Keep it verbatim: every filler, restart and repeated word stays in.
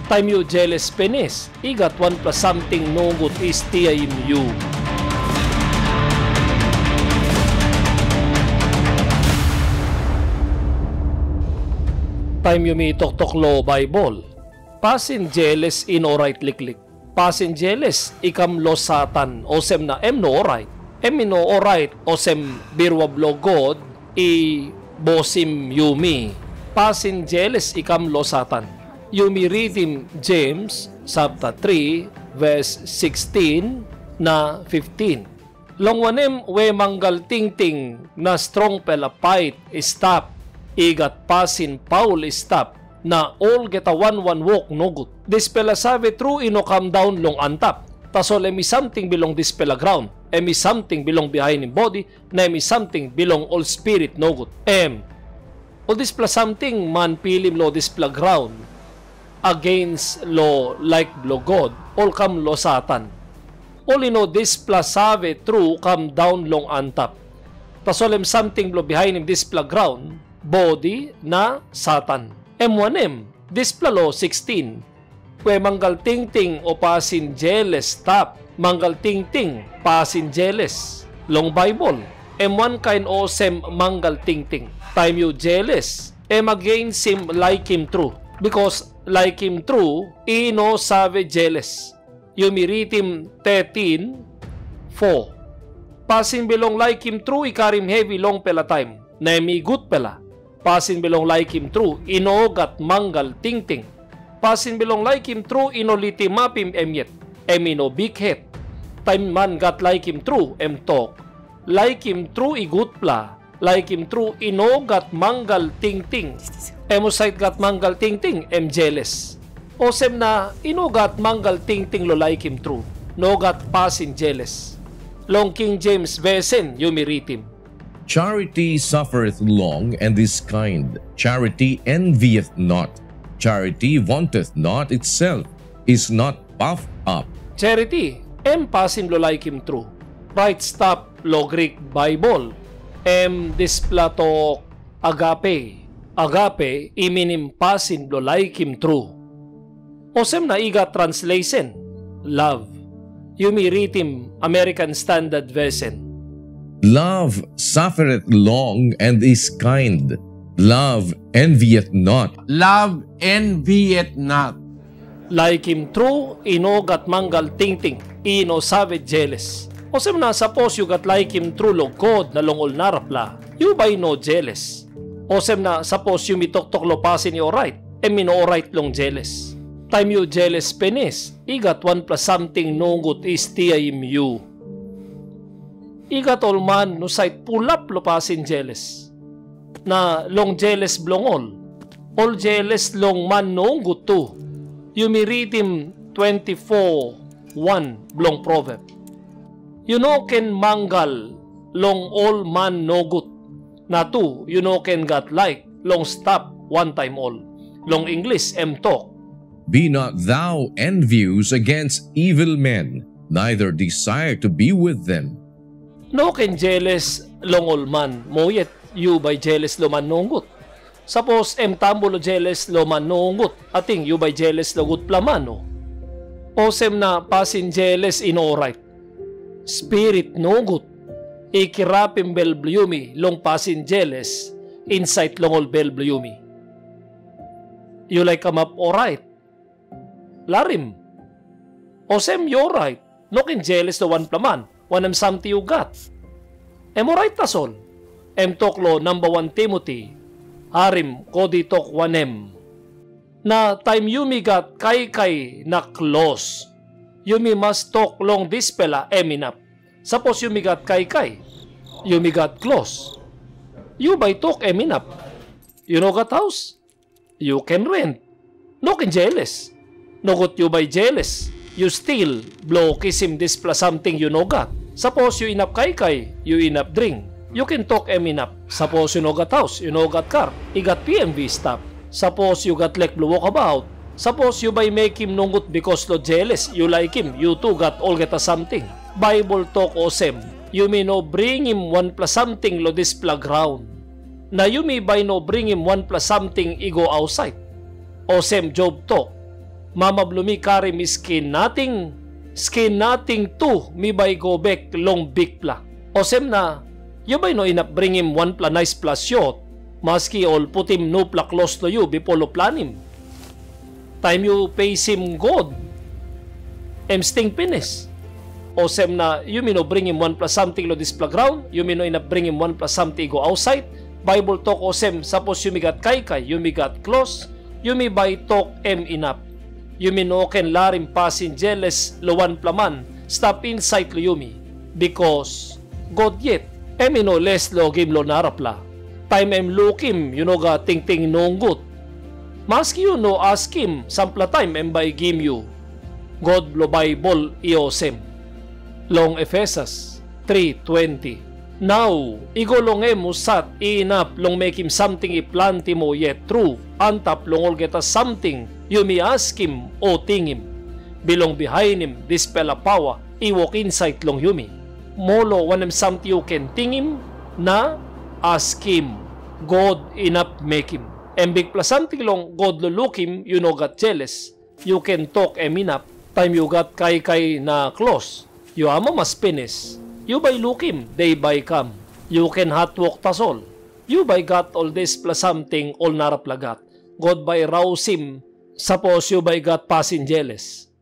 Taim yu jeles pinis, i gat wanpela samting nogut i stiaim yu. Taim yumi toktok long Baibel, pasin jeles i no orait liklik. Pasin jeles i kam long Satan, olsem na em no orait. Em i no orait olsem birua bilong God i bosim yumi. Pasin jeles i kam long Satan. Yumi ritim Jems sapta tri, ves sikstin na fiftin. Long wanem, we mangal tingting na strongpela pait i stap, i gat pasin paul i stap, na olgeta wan wan wok nogut. Dispela save tru i no kam daun long antap, tasol em i samting bilong dispela graun, em i samting bilong bihainim bodi, na em i samting bilong ol spirit nogut. Em, ol dispela samting man pilim long dispela graun, agens long laik bilong God, ol kam long Satan. Ol i no dispela save tru kam daun long antap. Tasol em samting bilong bihainim dispela graun, bodi na Satan. Em wanem? Dispela lo sikstin, we mangal tingting o pasin jeles stap, mangal tingting, pasin jeles. Long Baibel, em wankain olsem mangal tingting. Taim yu jeles, em agensim laikim tru, bikos laikim tru i no save jeles. Yumi ritim tetin fo. Pasin bilong laikim tru i karim hevi longpela taim, na em i gutpela. Pasin bilong laikim tru i no gat mangal tingting. Pasin bilong laikim tru i no litimapim em yet, em i no bikhet. Taim man gat laikim tru, em tok, laikim tru i gutpela, laikim tru i no gat mangal tingting. Em husat gat mangal tingting, em jeles. Olsem na i no gat mangal tingting long laikim tru, no gat pasin jeles. Long King Jems Vesen yumi ritim, Charity suffereth long and is kind. Charity envieth not. Charity vaunteth not itself, is not puffed up. Charity, em pasin bilong laikim tru. Rait stap long Grik Baibel, em dispela tok agape. Agape i minim pasin bilong laikim tru. Olsem na i gat translesen, love. Yumi ritim American Standard Version. Love suffereth long and is kind. Love envieth not. Love envieth not. Laikim tru i no gat mangal tingting, i no save jeles. Olsem na sapos yu gat laikim tru long God na long ol narapela, yu bai no jeles. Olsem na sapos yumi toktok long pasin i orait, em i no orait long jeles. Taim yu jeles pinis, i gat wanpela samting nogut i stiaim yu. I gat ol man husat pulap long pasin jeles. Na long jeles bilong ol, ol jeles long man nogut tu. Yumi ritim twenti fo wan bilong Proveb. Yu no ken mangal long ol man nogut, na tu yu no ken gat laik long stap wantaim ol. Long Inglis em tok, Be not thou envious against evil men, neither desire to be with them. No ken jeles long ol man, mo yet yu bai jeles long man nogut. Sapos em tambu long jeles long man nogut, ating yu bai jeles long gutpela man, no? Olsem na pasin jeles i no orait. Spirit nogut i kirapim bel bilong yumi long pasin jeles insait long ol bel bilong yumi. Yu laik kamap orait? Larim. Olsem yu orait, no ken jeles long wanpela man, wanem samting yu gat. Em orait tasol. Em tok long namba wan Timoti, harim God i tok wanem, na taim yumi gat kaikai na klos, yumi mas tok long dispela em inap. Sapos yumi gat kaikai, yumi gat klos, yu bai tok em inap. Yu no gat haus? Yu ken rent. No ken jeles. Nogut yu bai jeles. Yu stil, bilong kisim dispela samting yu no gat. Sapos yu inap kaikai, yu inap dring, yu ken tok em inap. Sapos yu no gat haus, yu no gat kar, i gat P M V i stap. Sapos yu gat lek bilong wokabaut, sapos yu bai mekim nogut bikos long jeles yu laikim yu tu gat olgeta samting. Baibel tok olsem, yumi no bringim wanpela samting long dispela graun, na yumi bai no bringim wanpela samting i go ausait. Olsem Job tok, Mama bilong mi karim mi skin nating, skin nating tu mi bai go bek long Bikpela. Olsem na yu bai no inap bringim wanpela naispela siot, maski ol putim nupela klos long yu bipo long planim. Taim yu peisim God, em sting pinis. Olsem na yumi no bringim wanpela samting long dispela graun, yumi no inap bringim wanpela samting i go ausait. Baibel tok olsem, sapos yumi gat kaikai, yumi gat klos, yumi bai tok em inap. Yumi no ken larim pasin jeles long wanpela man stap insait long yumi, bikos God yet em i no les long givim long narapela. Taim em lukim yu no gat tingting nogut, maski yu no askim, sampela taim em bai i givim yu. God bilong Baibel i olsem long Efesus tri twenti, "Nau i go long em husat i inap long mekim samting i planti moa yet tru antap long olgeta samting yumi askim o tingim, bilong bihainim dispela paua i wok insait long yumi. Moa long wanem samting yu ken tingim na askim, God inap mekim." Em bikpela samting long God long lukim yu no gat jeles. Yu ken tok em inap. Taim yu gat kaikai na klos, yu amamas pinis, yu bai lukim de bai i kam. Yu ken hatwok tasol. Yu bai gat ol dispela samting ol narapela gat. God bai rausim, sapos yu bai gat pasin jeles.